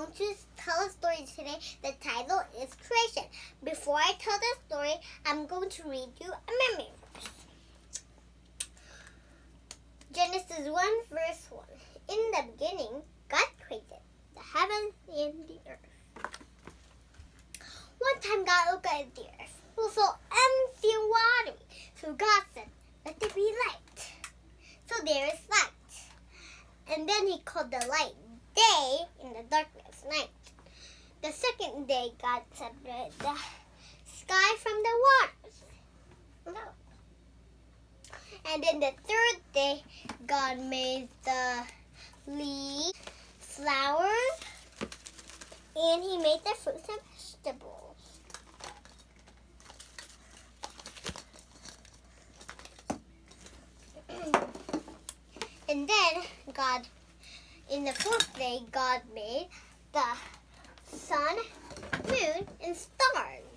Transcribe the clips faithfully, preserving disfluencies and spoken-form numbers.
I'm going to tell a story today. The title is Creation. Before I tell the story, I'm going to read you a memory verse. Genesis one verse one. In the beginning, God created the heaven and the earth. One time God looked at the earth. It was so empty and watery. So God said, "Let there be light." So there is light. And then he called the light day and the darkness night. The second day God separated the sky from the waters. No. And then the third day God made the leaves, flowers, and he made the fruits and vegetables. And then God, in the fourth day, God made the sun, moon, and stars.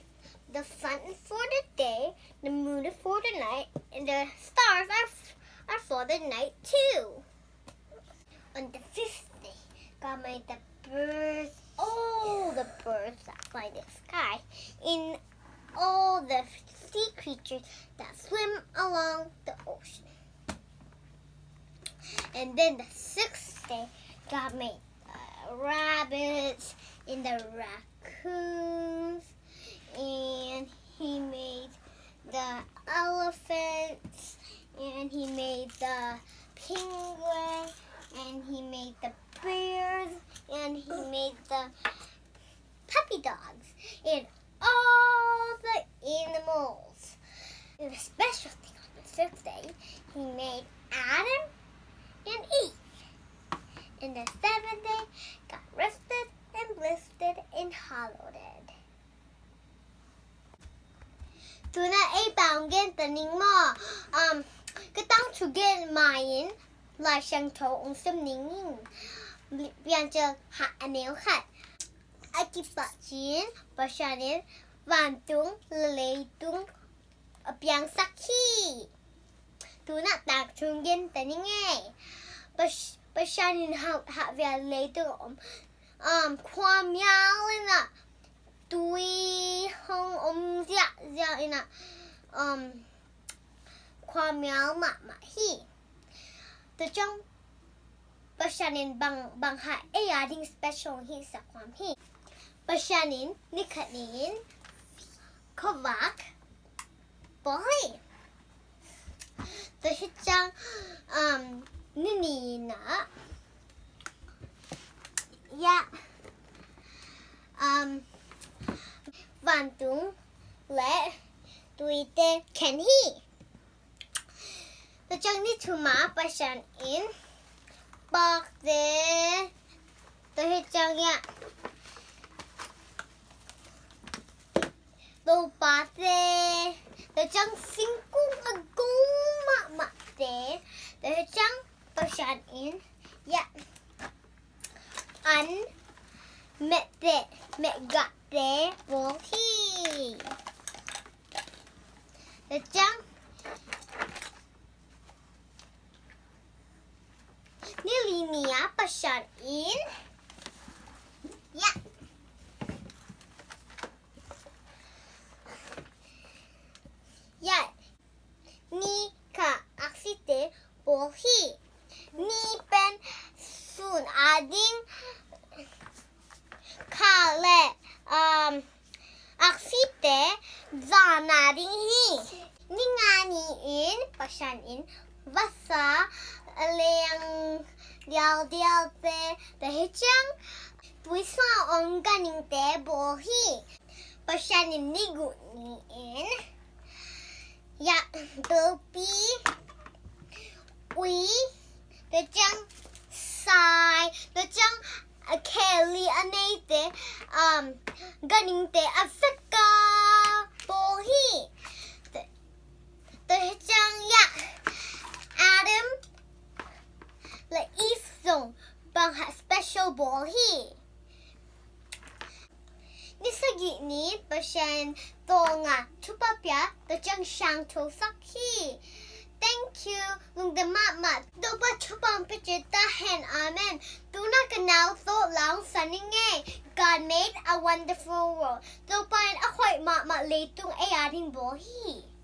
The sun is for the day, the moon is for the night, and the stars are, are for the night too. On the fifth day, God made the birds, all the birds that fly in the sky, and all the sea creatures that swim along the ocean. And then the sixth day, God made the rabbits and the raccoons, and he made the elephants, and he made the penguin, and he made the bears, and he made the puppy dogs, and all the animals. And the special thing, on the sixth day, he made Adam and Eve. And the seventh day, God rested and blessed and hallowed it. Tu-in ei pau gen ta ning maw. Um, ka tangthu gen ma-in Lai Siangtho ong sim ning. Piancil khat, a neu khat. A kipat cin Pasian in vantung le leitung a piangsak hi. Tu-in tangthu gen ta ning ei. Pas-, Pasian in ha, ha via leitung om, um, khuamial in a, tui hong om ziahziah in a, um, khuamial mahmah hi. Tua ciang Pasian in bang, bang hang ei a ding special hong hih sak hiam? Pasian in ni khat in khuavak bawl hi. Tua hi ciang, um, ni ni-in a, ya, um, vantung le tuite khen hi. Tua ciang ni thum ah Pasian in pakte, tua hi ciang ya, topate, tua ciang singkung a gum mahmahte, tua hi ciang Pasian in ya, an mehte, mehgahte bawl hi. Tua ciang ni li ni-ah Pasian in ya, ya, ni kha aksite bawl hi. Ni pen sun a ding, kha le, um, aksite zan a ding hi. Ni nga ni-in Pasian in vasa a leng dialdialte, tua hi ciang tuisa om ganhingte bawl hi. Pasian in ni guk ni-in ya, bilpi, ui, tua ciang sai, tua ciang a khel li a neite, um, ganhingte a vek a bawl hi. Tua hi ciang ya, Adam le Eve zong bang hang special bawl hi. Ni sagih ni Pasian tawh nga thupha pia, tua ciang siangtho sak hi. Thank Thu lungdam mahmah. Topa thupha pia ta hen. Amen. Tuna ka nau tawh la hong san ning e. God made a wonderful world. Topa in a hoih mahmah leitung ei a ding bawl hi.